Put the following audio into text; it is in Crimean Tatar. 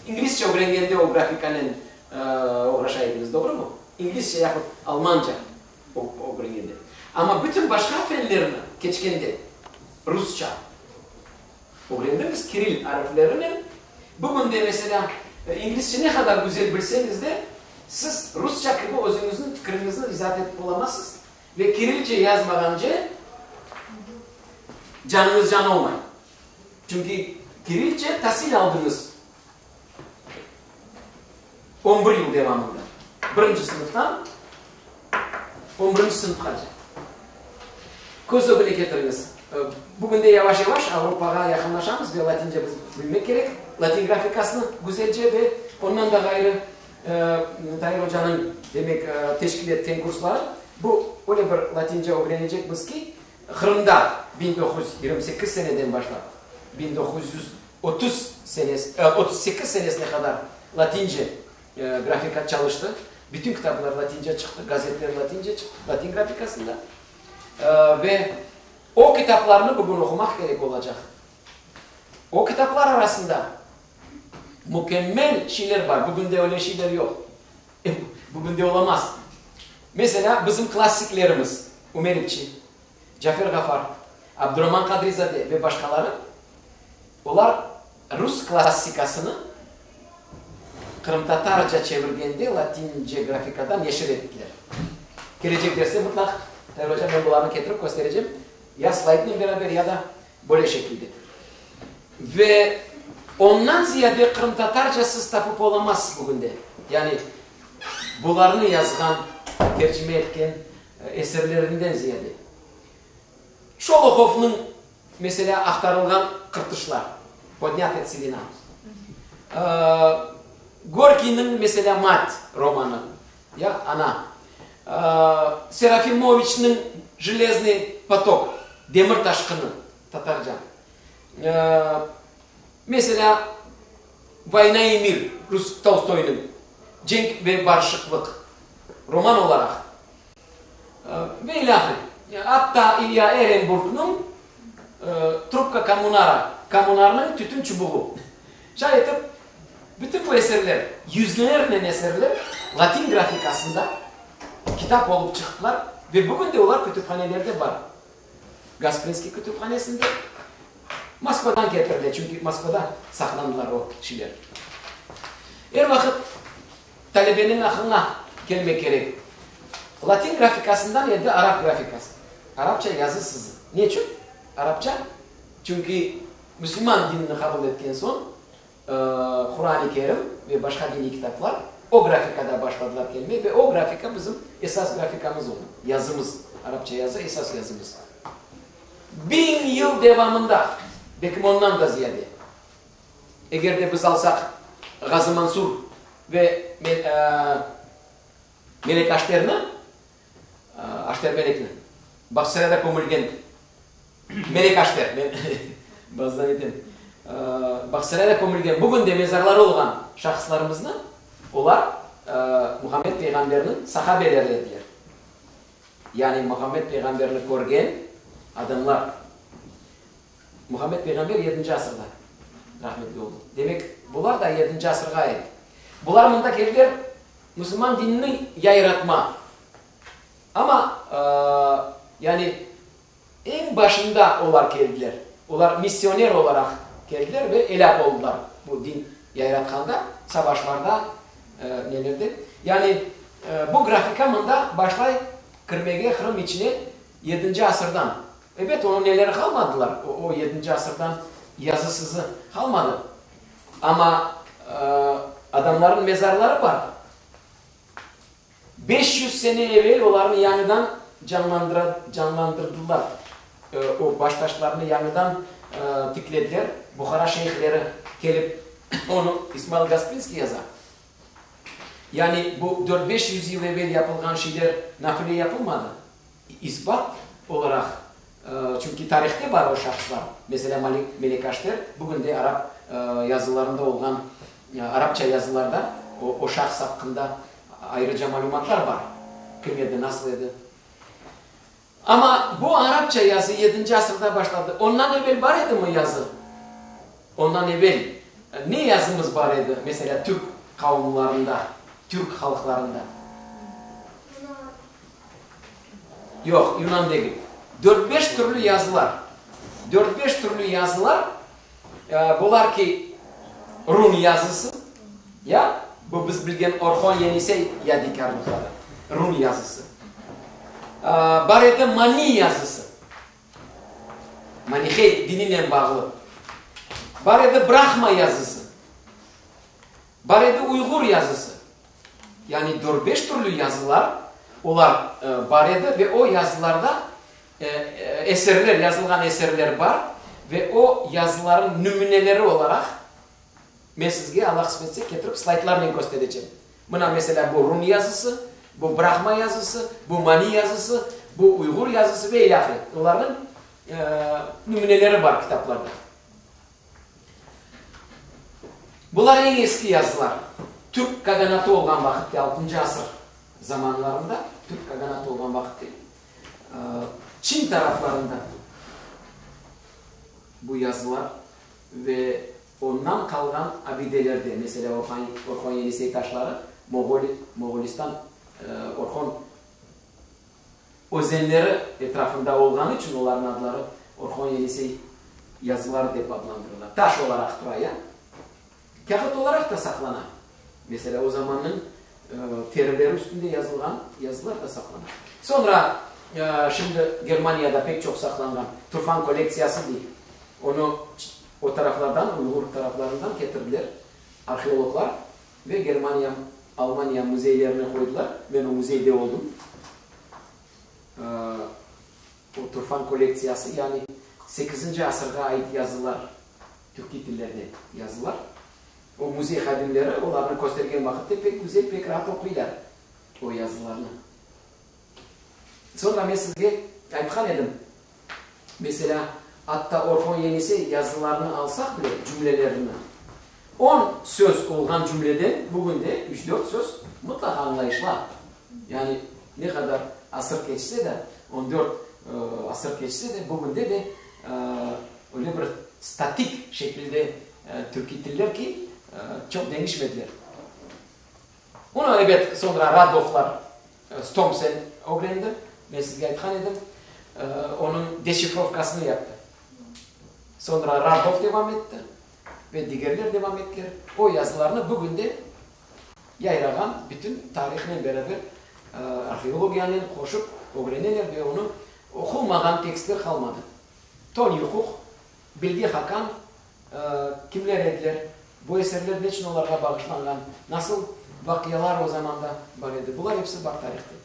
inglizce ögrengende o grafikanen oğraşa ediñiz, doğrumı? İnglizce yahut almanca ögrengende. Amma bütün başqa fenlerni keçkende rusça ögrendiñiz, kiril ariflerinen. Bugün de, meselâ, inglizce ne qadar güzel bilseñiz de, siz rusça kibi özüñizniñ fikriñizni izaat etip olamazsız ve kirilce yazmağance canıñız can olmay. Çünki kirilce tasil aldıñız on bir yıl devamında, birinci sınıftan on birinci sınıfqace. Köz ögüne ketiriñiz, bugün de yavaş-yavaş Avropağa yaqınlaşamız ve latince biz bilmek kerek, latin grafikasını güzelce ve ondan da ğayrı Tair ocanıñ, demek, teşkil etken kursları, bu öyle bir latince ögrenecekmiz ki, Qırımda 1928 seneden başlap 1930 senesi, 38 senesine qadar latince grafika çalıştı. Bütün kitaplar latince çıqtı, gazetler latince çıqtı, latin grafikasında. Ve o kitaplarnı bugün oqumaq kerek olacaq. O kitaplar arasında mükemmel şeyler bar, bugün de öyle şeyler yoq. Bugün de olamaz. Meselâ, bizim klassiklerimiz Ümer İpçi, Cafer Ğafar, Abduraman Qadrizade ve başqaları, olar rus klassikasını qırımtatarca çevirgende latince grafikada neşir ettiler. Kelecek derste mıtlaq, Tair oca, men bularnı ketirip kösterecem, ya slaydnen beraber, ya da böyle şekilde. Ve ondan ziyade qırımtatarca siz tapıp olamazsız bugünde. Yani bularnı yazğan, tercime etken eserlerinden ziyade. Şolohovnıñ, meselâ, Aqtarılğan qırtışlar, Podnâtaya tselina, Gorkiyniñ, meselâ, Mat romanı, ya, Ana, Serafimoviçniñ Jeleznıy potok, Demir taşqını, tatarca. Meselâ, Voyna i mir, rus Tolstoynıñ Cenk ve barışıqlıq, roman olaraq ve ilâhre. Atta İlya Ehrenburgnıñ Trubka kommunara, Kommunarnıñ tütün çubuğı. Şay etip, bütün bu eserler, yüzlernen eserler latin grafikasında kitap olıp çıqtılar ve bugün de olar kütüphanelerde bar. Gasprinskiy kütüphanesinde, Moskvadan ketirile, çünki Moskvada saqlandılar o şeyler. Er vaqıt talebeniñ aqılına kelmek kerek, latin grafikasından endi arap grafikası, arapça yazı-sızı. Ne içün arapça? Çünki müsülman dinini qabul etken soñ, Quran-ı Kerim ve başqa diniy kitaplar o grafikada başladılar kelmege ve o grafika bizim esas grafikamız oldı, yazımız, arapça yazı esas yazımız. Biñ yıl devamında, belkim ondan da ziyade, eger de biz alsaq Ğazı Mansur ve Melek Aşterni, Aşter Melekni, Bağçasarayda kömülgen Melek Aşter, men bazıdan aytam, Bağçasarayda kömülgen, bugün de mezarları olğan şahıslarımıznı, olar Muhammed peyğamberniñ sahabeleri ediler. Yani Muhammed peyğamberni körgen adamlar. Muhammed peyğamber yedinci asırda rahmetli oldı. Demek, bular da yedinci asırğa ait. Bular mında keldiler musulman dinini yayratma. Amma, yani, eñ başında olar keldiler. Olar missioner olaraq keldiler ve elâk oldılar bu din yayratqanda, savaşlarda, nelerde. Yani, bu grafika mında başlay kirmege Qırım içine yedinci asırdan. Ebet, onıñ neleri qalmadılar, o yedinci asırdan yazı-sızı qalmadı. Amma adamlarnıñ mezarları bar. 500 sene evel olarnı yañıdan canlandırdılar, o baştaşlarnı yañıdan tiklediler, Buhara şeyhleri kelip, onı İsmail Gasprinskiy yaza. Yani bu dört-beş yüz yıl evel yapılğan şeyler nafile yapılmadı, isbat olaraq, çünki tarihte bar o şahıslar, meselâ, Melek Aşter, bugün de arap yazılarında olğan Arapça yazılarda o şahs aqqında ayrıca malümatlar bar, kim edi, nasıl edi. Amma bu arapça yazı yedinci asırda başladı. Ondan evel bar edimi yazı? Ondan evel. Ne yazımız bar edi, meselâ, türk qavımlarında, türk halqlarında? Yoq, yunan degil. Dört-beş türlü yazılar. Dört-beş türlü yazılar, bular ki, run yazısı, ya, bu biz bilgen Orhon-Yenisey yadikârlıqları, run yazısı. Bar edi mani yazısı. Manihey dininen bağlı. Bar edi Brahma yazısı. Bar edi uyğur yazısı. Yani dört-beş türlü yazılar, olar bar edi ve o yazılarda eserler, yazılğan eserler bar ve o yazıların nümüneleri olaraq men sizge, Alla qısmet etse, ketirip slaydlarnen kösterecem. Mına, meselâ, bu run yazısı, bu brahma yazısı, bu mani yazısı, bu uyğur yazısı ve ilâhre. Olarnıñ nümüneleri bar kitaplarda. Bular eñ eski yazılar. Türk Kaganatı olğan vaqıtte, altıncı asır zamanlarında, Türk Kaganatı olğan vaqıtte, Çin taraflarında bu yazılar ve ondan qalğan abidelerde, meselâ, Orhon-Yenisey taşları, Moğolistan, Orhon özenleri etrafında olğanı içün olarnıñ adları Orhon-Yenisey yazıları dep adlandırıla. Taş olaraq tura, ya. Kâğıt olaraq da saqlana. Meselâ, o zamannıñ terileri üstünde yazılğan yazılar da saqlana. Soñra, şimdi Germaniyada pek çoq saqlanğan Turfan kollektsiyası dey. Onı o taraflardan, uyğur taraflarından ketirdiler arheologlar ve Germaniya, Almaniya müzeylerine qoydılar. Men o müzeyde oldım. O Turfan kollektsiyası, yani sekizinci asırğa ait yazılar, türkiy tillerde yazılar. O müzey hadimleri olarnı köstergen vaqıtte pek güzel, pek raat oquylar o yazılarnı. Soñra men sizge aytqan edim, meselâ, atta Orhon-Yenisey yazılarını alsaq bile, cümlelerini, on söz olğan cümleden bugün de üç-dört söz mıtlaqa añlayışla. Yani ne qadar asır keçse de, on dört asır keçse de, bugünde de öyle bir statik şekilde türkiy tiller ki, çoq deñişmediler. Bunı, ebet, soñra Radovlar, Stomsen ögrendi, men sizge aytqan edim, onıñ deşifrovkasını yaptı. Soñra Radov devam etti ve digerler devam ettiler. O yazılarnı bugün de yayrağan bütün tarihnen beraber arheologiyanen qoşıp ögreneler ve onı oqulmağan tekstler qalmadı. Tonyuquq, Bilge Hakan kimler ediler, bu eserler neçün olarğa bağışlanğan, nasıl vaqialar o zamanda bar edi, bular episi bar tarihte.